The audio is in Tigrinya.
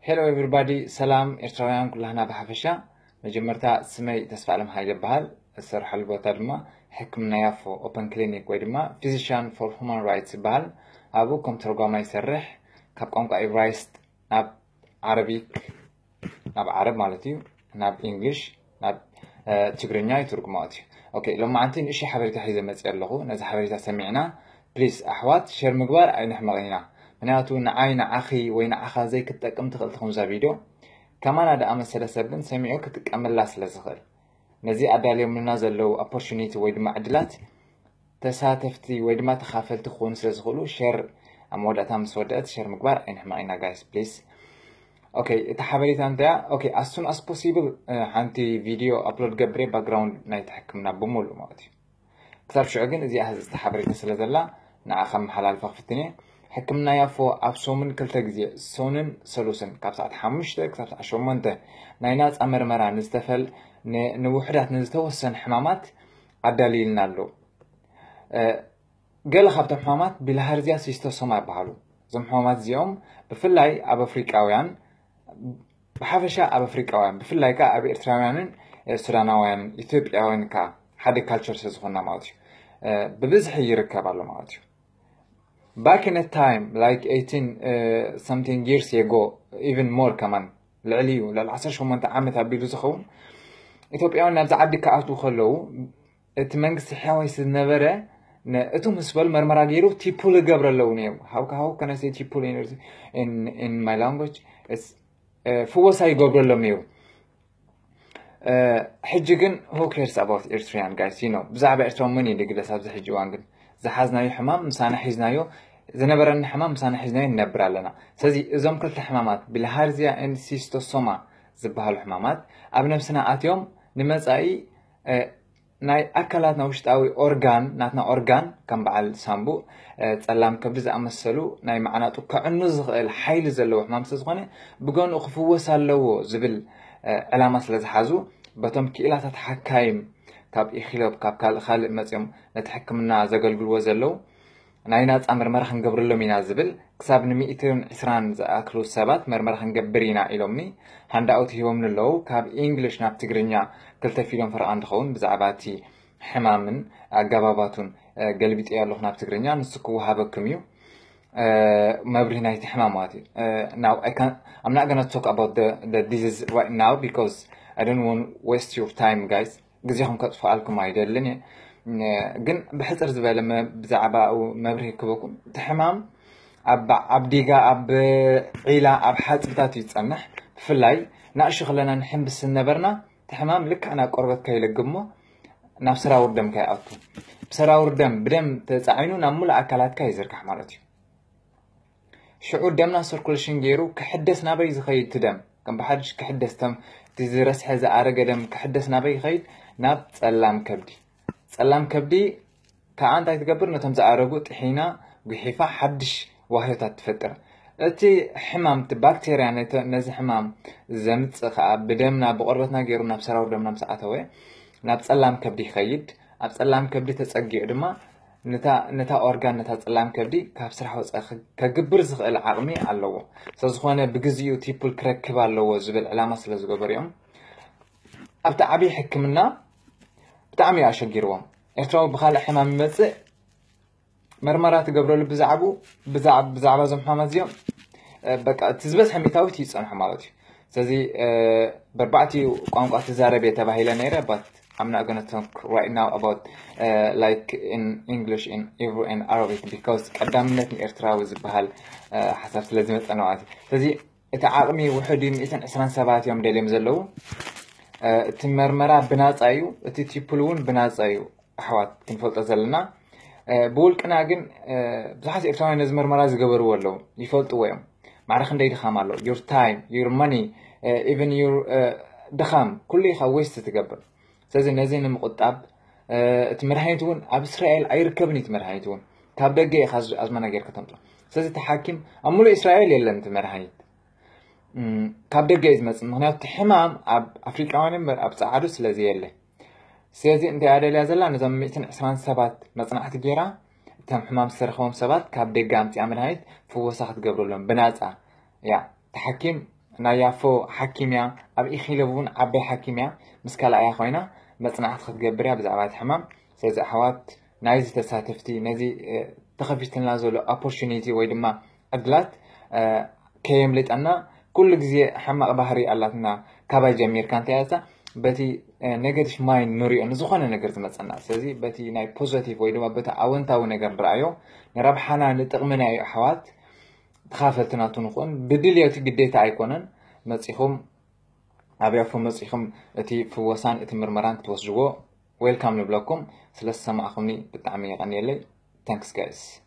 Hello everybody፣ ሰላም ኤርትራውያን ኩላህና ብሓፈሻ። መጀመርታ ስመይ ተስፋ ኣለም ሃይለ ይበሃል። ዝሰርሐሉ ቦታ ድማ ሕክምና ያፎ ኦፐን ክሊኒክ ወይ ድማ Physician for Human Rights ይበሃል። ኣብኡ ከም ተርጓማይ ይሰርሕ። ካብ ቋንቋ ኢብራይስጥ ናብ ዓረቢክ፣ ናብ ዓረብ ማለት እዩ፣ ናብ ኢንግሊሽ፣ ናብ ትግርኛ ይትርጉሞ። ኦኬ፣ ሎማዓንቲ ንእሽተይ ሓበሬታ ሒዘ መፅእ ኣለኹ። ነዚ ሓበሬታ ሰሚዕና ፕሊስ ኣሕዋት ሸር ምግባር ኣይንሕመቕ ኢና። ምክንያቱ ንዓይ ንዓኺ ወይ ንዓኻ ዘይክትጠቅም ትኽእል ትኸውን እዛ ቪድዮ፣ ከማና ደኣ መሰለ ሰብ ግን ሰሚዑ ክጥቀመላ ስለ ዝኽእል፣ ነዚ ኣዳልዮምልና ዘለዉ ኦፖርቹኒቲ ወይ ድማ ዕድላት ተሳተፍቲ ወይ ድማ ተኻፈልቲ ክኾኑ ስለ ዝኽእሉ ሸር ኣብ መወዳእታ ምስ ወደአት ሸር ምግባር ኣይንሕመቕ ኢና ጋይስ ፕሊስ። ኦኬ፣ እቲ ሓበሬታ እንታይ እያ? ኦኬ፣ as soon as possible ሓንቲ ቪድዮ ኣፕሎድ ገብሬ ባክግራውንድ ናይቲ ሕክምና ብምሉእ ማለት እዩ። ክሳብ ሽዑ ግን እዚኣ ህዝቲ ሓበሬታ ስለ ዘላ ንዓ ከመሓላልፋ ክፍትን እየ። ሕክምና ያፎ ኣብ ሶምን ክልተ ግዜ፣ ሶንን ሰሉስን ካብ ሰዓት ሓሙሽተ ክሳብ ሰዓት ሸሞንተ ናይ ናፃ መርመራ ንዝተፈል ንውሕዳት ንዝተወሰኑ ሕማማት ኣዳልይልና ኣሎ። ገለ ካብቶም ሕማማት ቢልሃርዚያ ሲስቶሶማ ይበሃሉ። እዞም ሕማማት እዚኦም ብፍላይ ኣብ ኣፍሪቃውያን፣ ብሓፈሻ ኣብ ኣፍሪቃውያን፣ ብፍላይ ከዓ ኣብ ኤርትራውያንን ሱዳናውያንን ኢትዮጵያውያን ከዓ ሓደ ካልቸር ስለ ዝኾንና ማለት እዩ፣ ብብዝሒ ይርከብ ኣሎ ማለት እዩ። Back in a time like eighteen something years ago, even more ከማን፣ ልዕሊ እዩ፣ ልዕሊ ዓሰርተ ሸሞንተ ዓመት ኣቢሉ ዝኸውን፣ ኢትዮጵያውያን ናብዚ ዓዲ ክኣትዉ ከለዉ እቲ መንግስቲ ሕያዋይ ዝነበረ ነእቱ ምስ በሉ መርመራ ገይሩ ቲፑል ይገብረለዉ ነይሩ። How how can I say ቲፑል in my language? ፍወሳ ይገብረሎም ነይሩ። ሕጂ ግን who cares about Eritrean guys? You know ብዛዕባ ኤርትራ መን እዩ ድግለስ ኣብዚ ሕጂ እዋን? ግን ዝሓዝናዮ ሕማም ምሳና ሒዝናዮ፣ ዝነበረና ሕማም ምሳና ሒዝናዮ ንነብር ኣለና። ስለዚ እዞም ክልተ ሕማማት ቢልሃርዚያ ኤንድ ሲስቶሶማ ዝበሃሉ ሕማማት ኣብ ነብስና ኣትዮም ንመጻኢ ናይ ኣካላትና ውሽጣዊ ኦርጋን፣ ናትና ኦርጋን ከም በዓል ሳምቡእ፣ ጸላም ከብዲ ዝኣመሰሉ ናይ መዓናጡ ከዕኑ ዝኽእል ሓይሊ ዘለዎ ሕማም ስለ ዝኾነ ብገንኡ ክፍወስ ኣለዎ ዝብል ዕላማ ስለ ዝሓዙ በቶም ክኢላታት ሓካይም ካብ ኢኪሎብ ካብ ካልእ ካልእ መጺኦም ነቲ ሕክምና ዘገልግልዎ ዘለዉ ናይ ናጻ መርመራ ክንገብረሎም ኢና ዝብል ክሳብ ንሚእትን ዕስራን ዝኣክሉ ሰባት መርመራ ክንገብር ኢና ኢሎምኒ ሃንዳኣውት ሂቦምኒ ኣለዉ። ካብ ኢንግሊሽ ናብ ትግርኛ ክልተ ፊልም ፈረቓ እንትኸውን ብዛዕባ እቲ ሕማምን ኣገባባቱን ገልቢጠዮ ኣለኹ ናብ ትግርኛ፣ ንሱ ክወሃበኩም እዩ። መብርሂ ናይቲ ሕማም ማለት እዩ። Now I can I'm not gonna talk about the the disease right now because I don't want waste your time guys። ግዜኹም ከጥፍኣልኩም ኣይደልን እየ። ግን ብሕፅር ዝበለ ብዛዕባኡ መብርሂ ክበኩም። እቲ ሕማም ኣብ ዲጋ፣ ኣብ ዒላ፣ ኣብ ሓፅብታት እዩ ዝፀንሕ። ብፍላይ ናእሹ ከለና ንሕምብስ ዝነበርና እቲ ሕማም ልክዕ ናብ ቆርበትካ ይለግብ እሞ ናብ ሰራውር ደምካ ይኣቱ። ብሰራውር ደም ብደም ተፃዒኑ ናብ ሙሉእ ኣካላትካ ይዝርጋሕ ማለት እዩ። ሽዑ ደምና ሰርኩሌሽን ገይሩ ክሕደስ ናበይ ዝኸይድ እቲ ደም? ከም ብሓድሽ ክሕደስ፣ ተም እቲ ዝረስሐ ዝኣረገ ደም ክሕደስ ናበይ ይኸይድ? ናብ ጸላም ከብዲ። ጸላም ከብዲ ከዓ እንታይ ትገብር? ነቶም ዝኣረጉ ጥሒና፣ ጉሒፋ፣ ሓድሽ ዋህዮታት ትፈጥር። እቲ ሕማም፣ እቲ ባክቴርያ ነቲ፣ ነዚ ሕማም ዘምጽእ ከዓ ብደምና፣ ብቆርበትና ገይሩ ናብ ሰራውር ደምና ምስ ኣተወ፣ ናብ ጸላም ከብዲ ይኸይድ። ኣብ ጸላም ከብዲ ተጸጊዑ ድማ ነታ፣ ነታ ኦርጋን፣ ነታ ጸላም ከብዲ ካብ ስራሕ ወጻኢ ከ-፣ ከግብር ዝኽእል ዓቕሚ ኣለዎ። ስለዝኾነ ብግዜኡ ቲፑል ክረክብ ኣለዎ ዝብል ዕላማ ስለ ዝገበሩ እዮም። ኣብቲ ዓብዪ ሕክምና ብጣዕሚ እዩ ኣሸጊርዎም። ኤርትራዊ ብኻልእ ሕማም ይመጽእ፣ መርመራ ትገብረሉ ብዛዕቡ-፣ ብዛዕ-፣ ብዛዕባ እዞም ሕማማት እዚኦም፣ እ፣ በቃ እቲ ዝበዝሐ ሚእታዊት ይጸንሑ ማለት እዩ። ስለዚ፣ እ፣ በርባዕቲኡ ቋንቋ ትዛረብ እየ ተባሂለ ነይረ፣ but I'm not gonna talk right now about, uh, like in English, in Hebrew and Arabic because ቀዳምነት ንኤርትራዊ ዝበሃል፣ እ፣ ሓሳብ ስለ ዝመጸና ማለት እዩ። ስለዚ እቲ ዓቕሚ ውሑድ እዩ፣ ሚእትን ዕስራን ሰባት እዮም ደልዮም ዘለዉ። እ፣ እቲ መርመራ ብናጻ እዩ፣ እቲ ቲፑል እውን ብናጻ እዩ። ኣሕዋት ክንፈልጦ ዘለና፣ እ፣ ብውልቅና ግን፣ እ፣ ብዙሓት ኤርትራውያን ነዚ መርመራ ዝገበርዎ ኣለዉ፣ ይፈልጥዎ እዮም። ማዕረ ክንደይ ድኻም ኣሎ፣ your time, your money, እ፣ even your፣ እ፣ ድኻም፣ ኩሉ ኢኻ ዌስት ትገብር። ስለዚ ነዚ ንምቁጣብ፣ እ፣ እቲ መድሃኒት እውን ኣብ እስራኤል ኣይርከብን እዩ፣ እቲ መድሃኒት እውን ካብ ደገ ኢኻ ኣዝ-፣ ኣዝመና ጌርካ ተምጽኦ። ስለዚ እቲ ሓኪም ኣብ ሙሉእ እስራኤል የለን እቲ መድሃኒት። እም፣ ካብ ደገ እዩ ዝመጽእ። ምኽንያቱ እቲ ሕማም ኣብ ኣፍሪቃውያን እምበር ኣብ ጸዓዱ ስለ ዘየለ። ስለዚ እንታይ እያ ደልያ ዘላ? ነዞም ሚእትን ዕስራን ሰባት መጽናዕቲ ጌራ፣ እቶም ሕማም ዝተረኸቦም ሰባት ካብ ደገ ኣምጺኣ መድሃኒት ፍወሳ ክትገብረሎም ብናጻ እያ። እቲ ሓኪም ናይ ያፎ ሓኪም እያ። ኣብ ኢኪለብ እውን ዓባይ ሓኪም እያ። ምስ ካልኣያ ኮይና መፅናዕቲ ክትገብር እያ ብዛዕባ እቲ ሕማም። ስለዚ ኣሕዋት ናይዚ ተሳተፍቲ ነዚ ተኸፊትልና ዘሎ ኦፖርቹኒቲ ወይ ድማ ዕድላት ከየምልጠና። ኩሉ ግዜ ሕማቕ ባህሪ ኣላትና። ካባይ ጀሚርካ እንታይ እያ በቲ ኔጋቲቭ ማይንድ ንሪኦ ንዝኾነ ነገር ዝመፀና። ስለዚ በቲ ናይ ፖዘቲቭ ወይ ድማ በቲ ኣወንታዊ ነገር ንረኣዮ። ንረብሓና ንጥቕምና እዩ ኣሕዋት። ተኻፈልቲ ናቱ ንኹን። ብድልዮቲ ግዴታ ኣይኮነን። መፂኹም ኣብ ያፎ መፂኹም እቲ ፍወሳን እቲ ምርመራን ክትወስድዎ ዌልካም ንብለኩም። ስለ ዝሰማዕኹምኒ ብጣዕሚ የቐንየለይ። Thanks guys.